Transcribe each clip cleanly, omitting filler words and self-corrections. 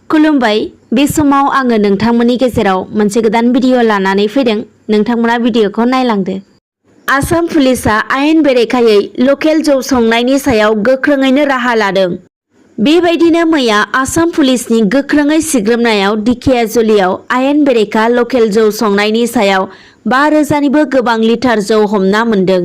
खुलुमबाय बे समाव आङो नोंथांमोननि गेजेराव मोनसे गोदान भिडिअ लानानै फैदों। नोंथांमोना भिडिअखौ नायलांदो। आसाम पुलिसा आयेन बेरेखायै लकेल जौ संनायनि सायाव गोख्रोङैनो राहा लादों। बेबायदिनो मैया आसाम पुलिसनि गोख्रोङै सिग्रोमनायाव दिखियाजुलियाव आयेन बेरेखा लकेल जौ संनायनि सायाव 5,000निबो गोबां लिटार जौ हमना मोन्दों।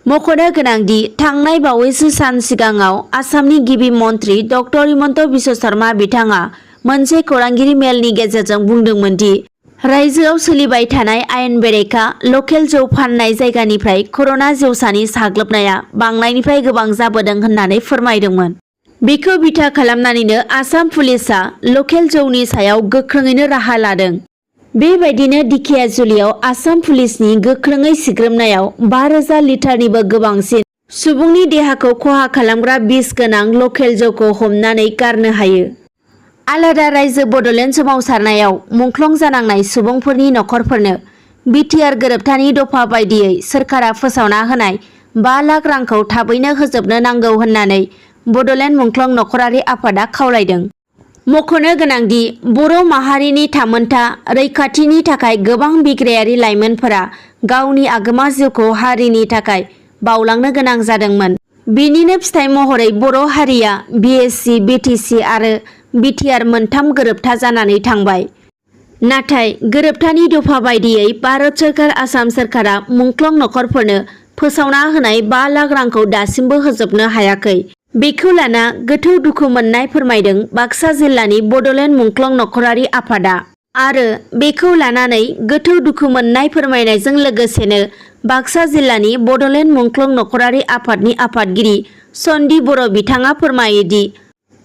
मख'नो गोनांदि थांनाय बावैसो सान सिगाङाव आसामनि गिबि मन्त्रि डक्टर हिमन्त बिश्व शर्मा बिथाङा मोनसे खौरांगिरि मेलनि गेजेरजों बुंदोंमोन दि रायजोआव सोलिबाय थानाय आयेन बेरेखा लकेल जौ फाननाय जायगानिफ्राय कर'ना जिउसानि साग्लोबनाया बांनायनिफ्राय गोबां जाबोदों होननानै फोरमायदोंमोन। बेखौ बिथा खालामनानैनो आसाम पुलिसा लकेल जौनि सायाव गोख्रोङैनो राहा लादों। बेबायदिनो दिखियाजुलियाव आसाम पुलिसनि गोख्रोङै सिग्रोमनायाव 5,000 लिटारनिबो गोबांसिन सुबुंनि देहाखौ खहा खालामग्रा बिस गोनां लकेल जौखौ हमनानै गारनो हायो। आलादा रायजो बड'लेण्ड सोमावसारनायाव मुंख्लं जानांनाय सुबुंफोरनि नखरफोरनो बिटिआर गोरोबथानि दफा बायदियै सोरखारा फोसावना होनाय 5 लाख रांखौ थाबैनो होजोबनो नांगौ होननानै बड'लेण्ड मुंख्लं नखरारि आफादा खावलायदों। मख'नो गोनांदि बर' माहारिनि थामोनथा रैखाथिनि थाखाय गोबां बिग्रायारि लाइमोनफोरा गावनि आगोमा जिउखौ हारिनि थाखाय बावलांनो गोनां जादोंमोन। बेनिनो फिथाइ महरै बर' हारिया बिएसि, बिटिसि आरो बिटिआर मोनथाम गोरोबथा जानानै थांबाय। नाथाय गोरोबथानि दफा बायदियै भारत सोरखार आसाम सोरखारा मुंख्लं नखरफोरनो फोसावना होनाय 5 लाख रांखौ दासिमबो होजोबनो हायाखै। बेखौ लाना गोथौ दुखु मोननाय फोरमायदों बाक्सा जिल्लानि बड'लेण्ड मुंख्लं नखरारि आफादा। आरो बेखौ लानानै गोथौ दुखु मोननाय फोरमायनायजों लोगोसेनो बाक्सा जिल्लानि बड'लेण्ड मुंख्लं नखरारि आफादनि आफादगिरि सन्दीप बर' बिथाङा फोरमायोदि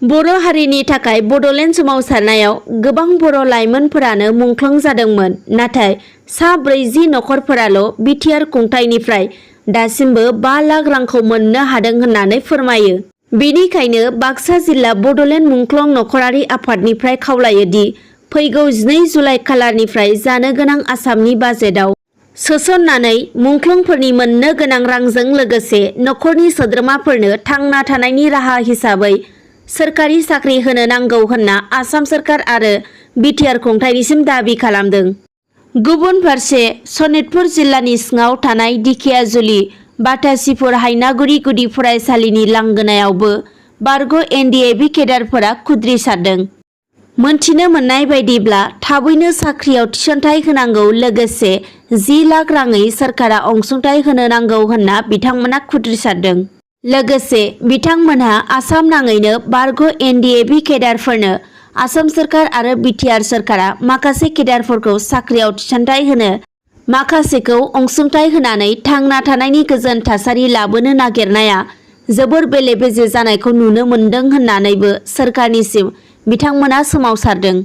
बर' हारिनि थाखाय बड'लेण्ड सोमावसारनायाव गोबां बर' लाइमोनफोरानो मुंख्लं जादोंमोन। नाथाय सा 40 नखरफोराल' बिटिआर खुंथायनिफ्राय दासिमबो 5 लाख रांखौ मोननो हादों होननानै फोरमायो। बेनिखायनो बाक्सा जिल्ला बड'लेण्ड मुंख्लं नखरारि आफादनिफ्राय खावलायोदि फैगौ 12 जुलाइ खालारनिफ्राय जानो गोनां आसामनि बाजेटआव सोसननानै मुंख्लंफोरनि मोननो गोनां रांजों लोगोसे नखरनि सोद्रोमाफोरनो थांना थानायनि राहा हिसाबै सोरखारि साख्रि होनो नांगौ होनना आसाम सोरखार आरो बिटिआर खुंथायनिसिम दाबि खालामदों। गुबुन फारसे सनितपुर जिल्लानि सिङाव थानाय दिखियाजुलि बाटासिपुर हायनागुरि गुदि फरायसालिनि लांगोनायावबो बारग' एनडिएबि केडारफोरा खुद्रिसारदों। मोनथिनो मोननाय बायदिब्ला थाबैनो साख्रियाव थिसनथाइ होनांगौ लोगोसे 10 लाख राङै सोरखारा अनसुंथाइ होनो नांगौ होनना बिथांमोना खुद्रिसारदों। लोगोसे बिथांमोनहा आसाम नाङैनो बारग' एनडिएबि केडारफोरनो आसाम सोरखार आरो बिटिआर सोरखारा माखासे केडारफोरखौ साख्रियाव थिसनथाइ होनो माखासेखौ अनसुंथाइ होनानै थांना थानायनि गोजोन थासारि लाबोनो नागिरनाया जोबोर बेले-बेजे जानायखौ नुनो मोनदों होननानैबो सोरखारनिसिम बिथांमोना सोमावसारदों।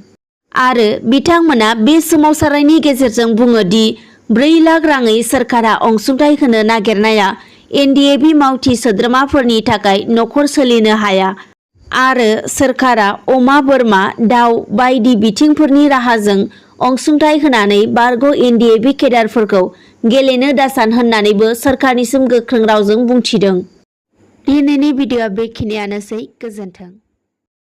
आरो बिथांमोना बे सोमावसारनायनि गेजेरजों बुङो दि 4 लाख राङै सोरखारा अनसुंथाइ होनो नागिरनाया एनडिएबि मावथि सोद्रोमाफोरनि थाखाय नखर सोलिनो हाया आरो सोरखारा अमा, बोरमा, दाउ बायदि बिथिंफोरनि राहाजों अनसुंथाइ होनानै बारग' एनडिएबि केडारफोरखौ गेलेनो दासान होननानैबो सोरखारनिसिम गोख्रों रावजों बुंथिदों। दिनैनि भिडिअआ बेखिनियानोसै। गोजोन्थों।